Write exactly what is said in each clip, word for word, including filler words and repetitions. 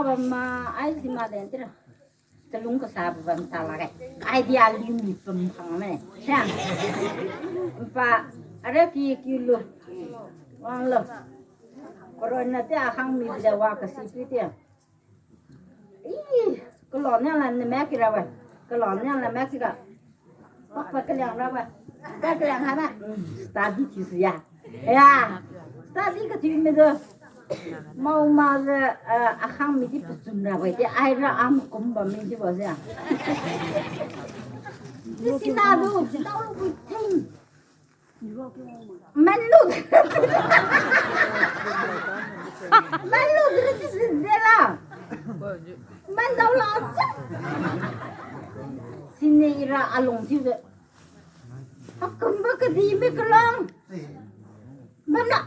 Bam ma, ai si ma den tira. Chalung kasabo bam ta lakge. Ai di aliu mi pum khang me. Siang. Mpa, ara ki ki lu. Wang lu. Corona ti akhang mi bida wa kasi pi ti. Ih, kalon niang la ne mek kira wa. Kalon niang la mek kira. Pak pak kaliang ra wa. Pak kaliang ha na. Hmm, study thiu si ya. Ya. Study ka thiu mi do. Mao ma ga, ah, akhang mi di pachun ra wa. Di ai ra am kum ba mi di wa ya. Di si na du, di na du thing. Manlu. Manlu diri ti si dela. Mandao la sa. Sine ira alung thiu de. Akumba kadi mi kalang. Bamla.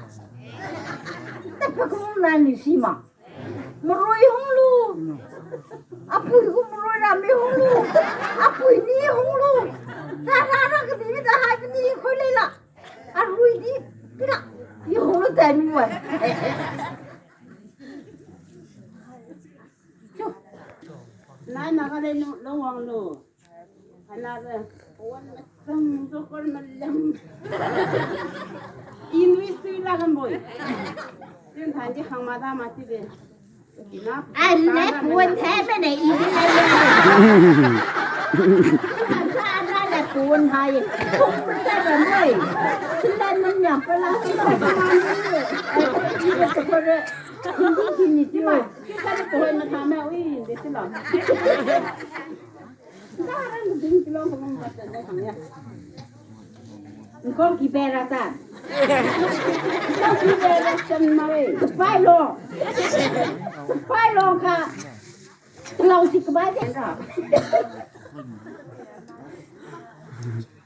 Tapa kum na ni si ma. Maroi hunglu. Apui gu maroi rami hunglu. Apui ni hunglu. Tara ra kadi mi da hai ni khoi le la. Arui di pira. Yo lo tai mi wa. Chu. Nai na ga le nu lo wang lu. Ana ga wan masang jo kor malam. Inui sui la gam boi. Tin than ji khang ma da ma ti de. Ai, le puan the me ne, i di le le. Sa na le puan hai. Kum ta ra mai. Sila nang ya pa la sa. Ai, i di sa ko re. Hindi kini ti wa. Kita le puan ma tha me, ui, de sila. Ngkong ki bera ta. Ngkong ki bera ta mai. Sipai lo. Sipai lo ka. Talau si kabai de ra.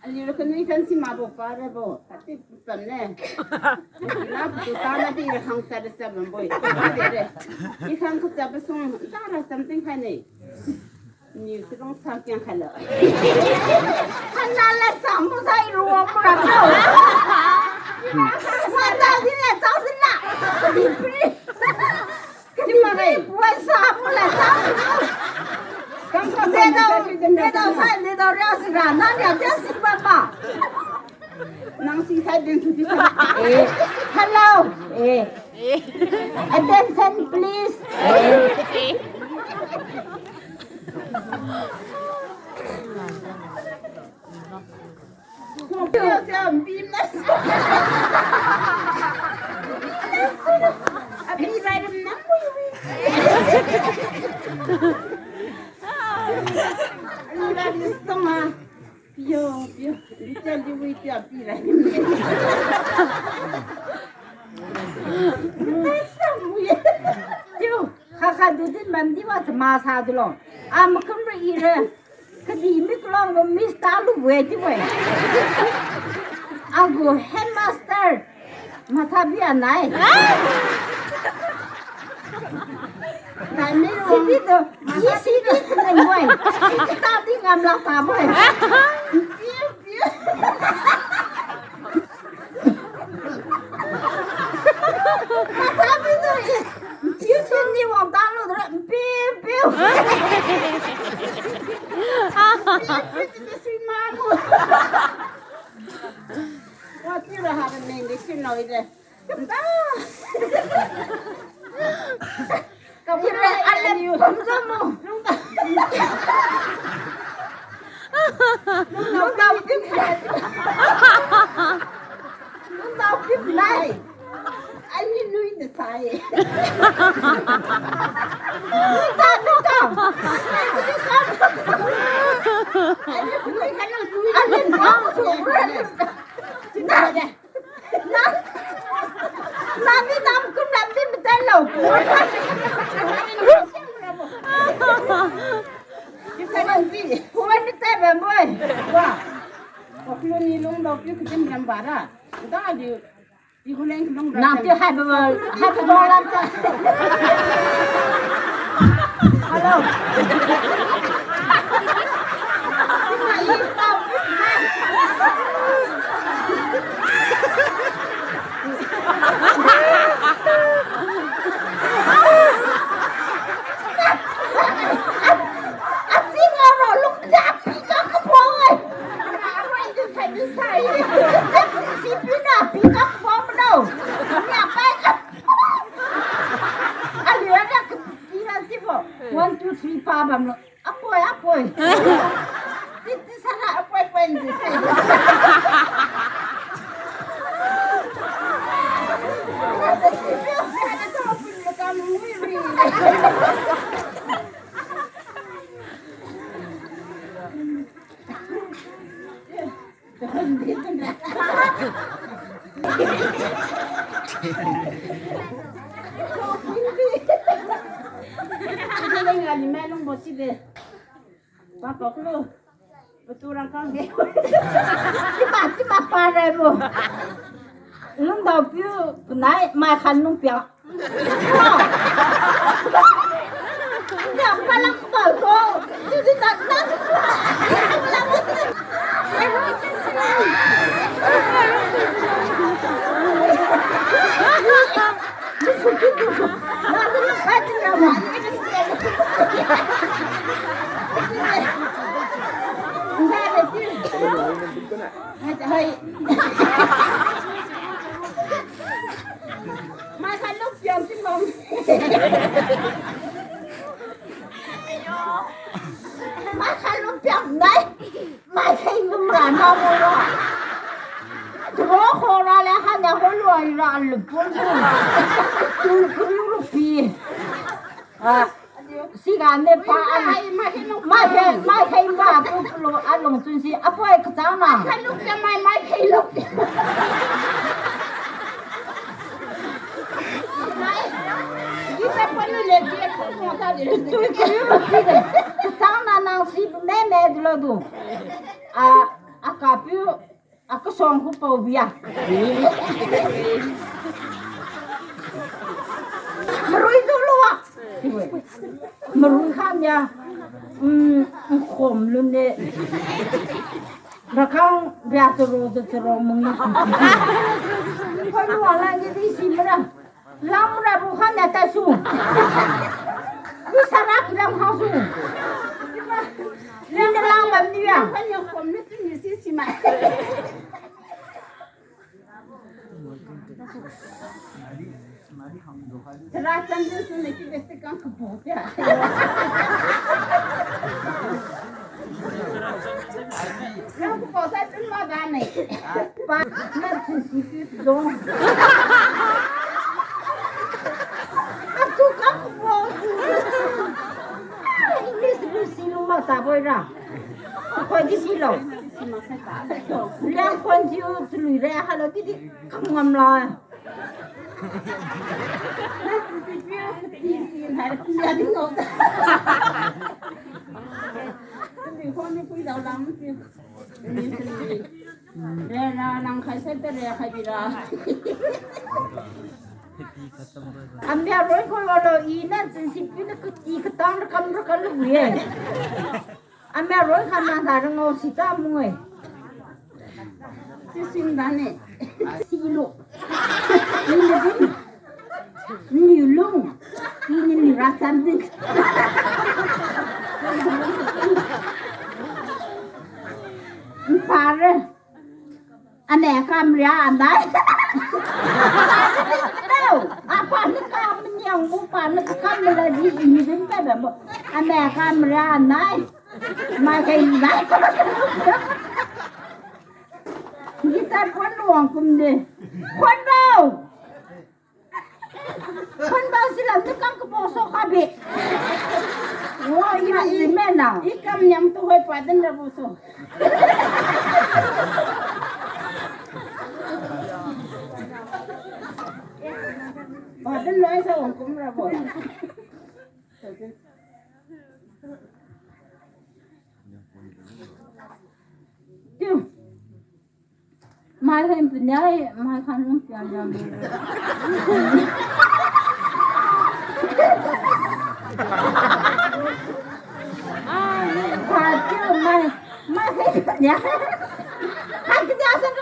Aliu ra kanui kan si mabo pare bo. Kati pam ne. Na tu ta na di ra khang sa de sa bam boi. Ba de re. I khang ka sa ba sung ta ra something khai ne. Niu si long sa kiang khala. Hana la sa mo sai ruang mo ra ko. Wa ta di la sa si la. Di pri. Di ma gai. Wa sa mo la sa si mo. Kam kam de dau, de dau sa, de dau ria si ra. Na ria ria si ba ba. Nang si sai din su di sa. Eh, hello. Eh. Attention, please. Eh. Pio, pio. Little di wi pio pi la. Pio. Kha kha di din man di wa chama sa di lo. Am kum ri ira. Kadi mi klong lo mi sta lu we di we. Agu headmaster. Mathabi anai. Nai mi lo. Sibi tu, i sibi tu nai moi. Sibi ta di ngam lak ta moi. Mathabi tu i. Piu piu ni wang ta lo dra. Piu piu. Piu piu tu si ma mo. Wa ti ra ha de meng de sin lo i de. Nda. Kabu ira ra ale aliu. Pamjamo. Lungta. Lungta pim. Lungta pim lai. Ai ni nui de sai. Lungta, lungta. Ai ni nui, ai ni nui. Ai ni nui. Nda. Na, nami nam kum nam di matai lo. Kuan ni tai bam boi. Wa. Oklo ni lung lo piu kitim ram bara. Da di, di huleng lung ram. Nang ti hai ba, hai ba dong lam ta. Hello. One, two, three pa bamlo. Apoi, apoi. Titi sara apoi, apoi, titi sara. Papa klo. Patu rangkang de. Sima, sima pare bo. Lungdao piu, punai, mai khan lung piang. Piang palang ba ko. Sisi tak tak. Mai khan lung piang si mong. Mai khan lung piang nai. Mai khai lum ra na mo lo. Dro kho ra le ha na ho lo ai ra le pun. Tu kru lu pi. Ah, siga ne pa an. Mai khai, mai khai lung, mai khai, mai khai ma pu lo alung chun si. Apoi kachang na. Mai khai lung piang mai, mai khai lung piang. Kachang na nang si meme dulo du. A, akapiu, akasong khu pao bia. Marui dulo a. Marui kha nia. Um, khom lun de. Rakhang bia charo, charo mung ni. Khoi lua la ni di si mara. Lam ra bu khan na ta su. Ni sara ki lam kha su. Ni na lam bam ni ya. Khan yang kom ni tu ni si si ma. Sara chan ni su ni ki besti kang kabo ya. Nang ku pau sai chun ma ga ne. Pa, na chun si pi dong. Atu ka ku pau. English lu si lu ma ta boi ra. Ko di si lo. Liang kon ji u chui re ha lo di di kam ngam la. Amia roi ko lo lo i na chin si pi na ku i katang ra kam ra kam lu ye. Amia roi kha na da ra ngao si ta mui. Si sing da ne. Si lu. Ni ni din. Ni lu. Ni ni ni ra chan din. Pare. Ane kam ria anai. Tau, apa ni kam nyang bu pa ni kam lagi ini din ta ba mo. Ane kam ria anai. Mai kai nai. Kita pun luang kum de. Pun bau. Pun bau si lam ni kam kapo so khabi. Wa, i ma i mena. I kam nyam tu hoi pa din ra bu so. Pa din loi sa wang kum ra bu. Tiu. Mai khan punyai, mai khan lung piang jam. Ai, pa tiu mai, mai khan punyai. Hai ke dia san,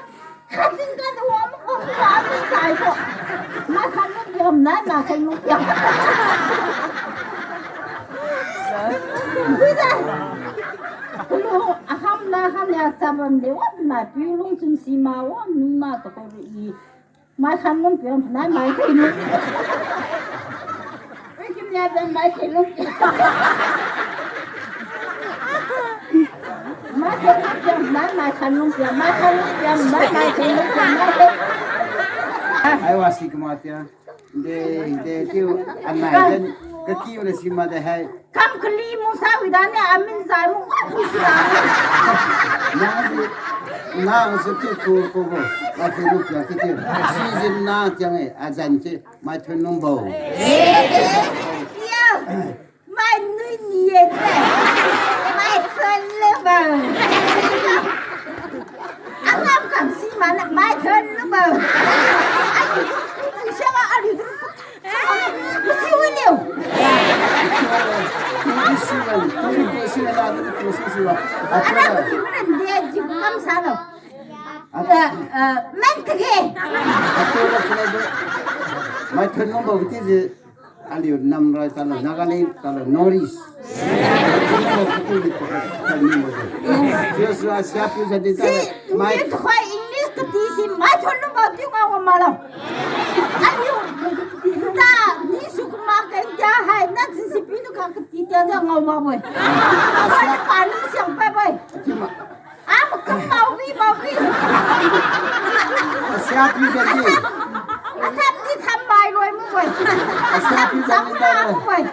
khat sin kan wa mo ko pa sai ko. Mai khan lung piang nai, mai khan lung piang. Bida. Kulu aham na ham ya chabam de wa na piu lung chun si ma wa nu ma to ko ri. Mai khan lung piang nai mai khan lung. Ya, dan mai khailung. Mai khailung, mai, mai khailung, mai, mai khailung, mai, mai khailung. Ai wa si kama tia. De, de, tiu, anai dan, kaki wala si ma de hai. Kam kali mu sa wi dan ne, amin zai mu, wa wi si dan. Na si, na si tiu ku, ku, ku. Wa si lu tia tiu. Si si na tia ngai, azan si, mai thun nung bo. Tia. Mai nui ni ye te. Mai thon le ba. Angam kam si ma na mai thon le ba. Ani, ani siang a ani tu. Si wi liu. Si wi, tu si si la, tu si si la. Ana ku ti mana de ji kam sa lo. Ata. Eh, eh, men ke. Ata la sila de. Mai thon nung bo ti ji. Aliu namrai talo, Nagaland talo, North East. Yes, yes, yes, yes, yes, yes. Si, mai English khoi English kati si, mai thon lu ba tiu ngao ngao malo. Aliu, ta, ni su kuma ka tia hai, na si si pi lu ka kati tia tia ngao ma boi. Khoi pa ni siang pa boi. Tima. Am, kam mawi, mawi. Asia pi jati. Asia pi tham mai loi mu wai. Asia pi jati tham mu wai.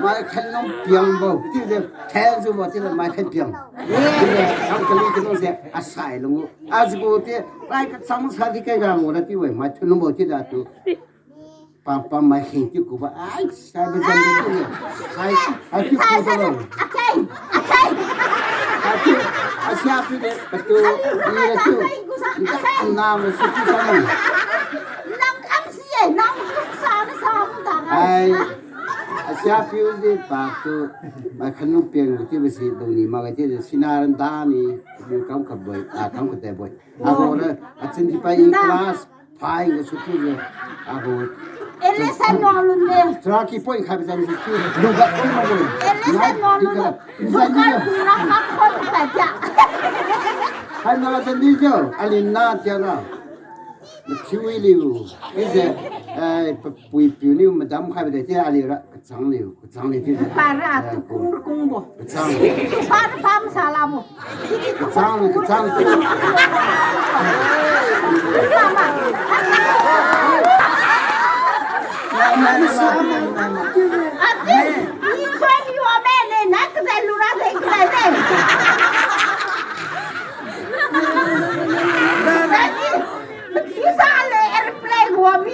Mai khan nung piang bo. Ti de, thank you bo, ti de mai khan piang. Ti de, kam kali kanu se, asai lungu. Azigu ti, mai ka chang sa di kai ga mo la ti wai, mai thun nung bo ti da tu. Pam pam mai kheng tiu kuba. Ai, sai ba zan tiu. Ai, ai tiu kuba lo. Akai, akai. Ai tiu, asia pi de, patu, ni de tiu. Nda, na mo su tiu sa mo. Nang kam si e, nang kum sa na sa mo ta. Ai, asia pi de patu, mai khanu piang tiu ba si dong ni ma ga tiu de, sina ran da ni, ni kam ka boi, a kam ka te boi. Ago na, achin di pa in class, Phai ga sutu je. Ago. Elesa nuang lun de. Tra ki point khai bizan sutu. Luga point ma lun. Elesa nuang lun de. Zukar kura kak khon pa ja. Hai na zan di jo. Ali na tia na. Mathiu wi liu. Ise. Eh, pui piu niu madam khai bide tia ali ra. Kachang liu, kachang liu chiu. Para, eh, tukung, tukung bo. Kachang. Para, para masala bo. Kachang, kachang. Ate, ni choi ni wa me ne, na kazai lura de, kazai de. Kazai ni. Mathiu sa le airplane wa mi.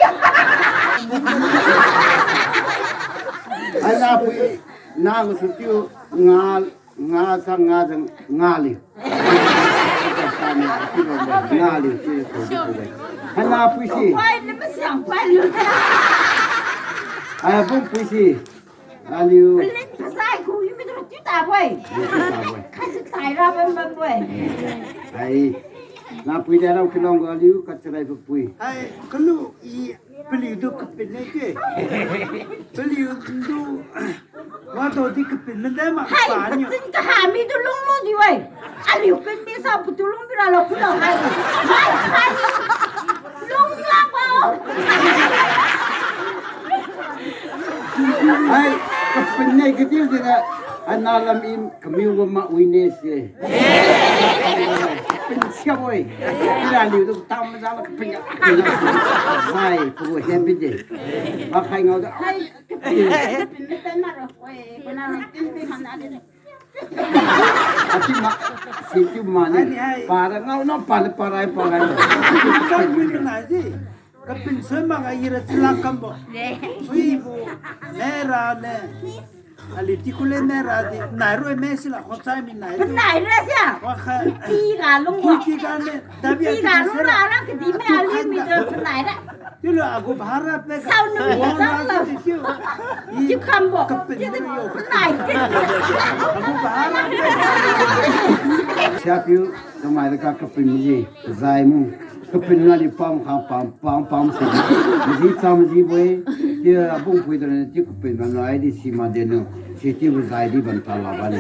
Ana pui nang sutiu nga, nga sa nga jang nga li. Nga li, ti ko ko. Ana pui si. Pai ni masiang pai lu. Ai bung pui si. Aliu. Pelik pasai khu yu mi tu tiu ta boi. Tiu ta boi. Khai si tai ra bam bam boi. Ai. Na pui da rau kilong ga aliu ka charai pui. Ai, kalu i peliu tu kapin ne ke. Peliu tu wa do di kapin ne de ma. Hai, pa ni. Pachin ka ha mi tu lung lu di wai. Aliu pin mi sa pu tu lung bi ra lo ku lo hai. Hai, hai. Lung la ba. Hai, kapin ne kati di na. Ana lam i kamiu ga ma witness ye. Pin siap oi. Ira liu tu tam ma jang la pin ya. Zai, pu hen pin de. Ba khai ngao da. Hai, pin ni tan na ro. Oi, pina ni pin pin man na de. Ati ma, si tiu ma ni. Para ngao no, para, para, para. Kam pin na si. Kapin soi mak a ira sila kambo. Sui bu, mera ne. Ali ti kule mera di, nai roi me sila khochai mi nai. Nai ra sia. Wa kha. Ti ga lung wa. Ti ga ne, dabi ti ga lung ra ra kadi me ali mi do nai ra. Tilo agu bhara pe ka. Sao nu wang ra ti tiu. Ti kambo. Kapin yo. Nai ti. Agu bhara pe. Siapiu, kamai ra ka kapin mi ji, zai mu. Kapin na di pam kha pam, pam, pam si. Maji cha maji boi. Ti abung pui dane ti kapin bam lo ai di si ma de no. Si ti bu zai di bam ta la ba ni.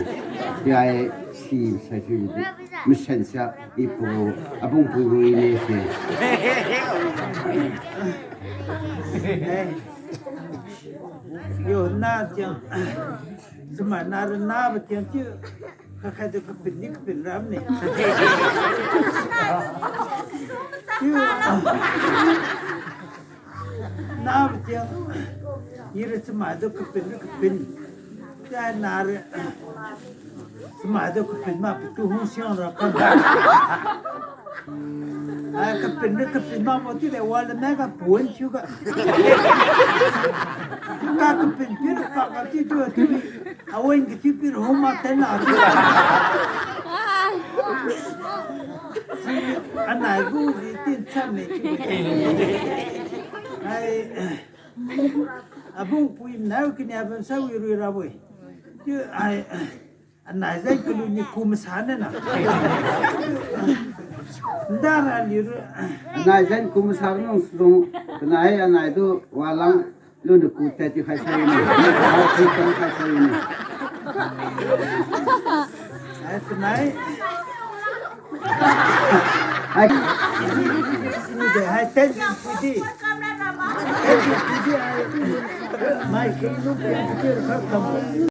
Ti ai si sai si di. Masen sia i pu abung pui bu i ne si. Yo, na tiang. Chamai nara nabo tiang chiu. Kakhai tu kapin ni kapin ram ni. Chiu. Nabo tiang. Ira chamai tu kapin ni kapin. Tia nara. Chamai tu kapin ma patu hung siang ra kan. Ai, kapin ni kapin ma mo ti le wa le me ka pun chiu ka. Ka kapin pir pa ka ti tu tu. Awen ki ti pir hung ma ten na ti. Si anai gu si tin chan ni. Ai, abung pui nau kini abang sa wi rui ra wi. Ti ai, anai zai kalu ni ku masa na na. Ndara liu. Anai zai ku masa nung sung, kanai anai tu walang lu ni ku te ti khai sai ni. Khai sai ni. Ai, kanai. Ai. Sini de, hai, ten pui di. Ten pui di, ai. Mai ke lu ke, ke, ke, ke.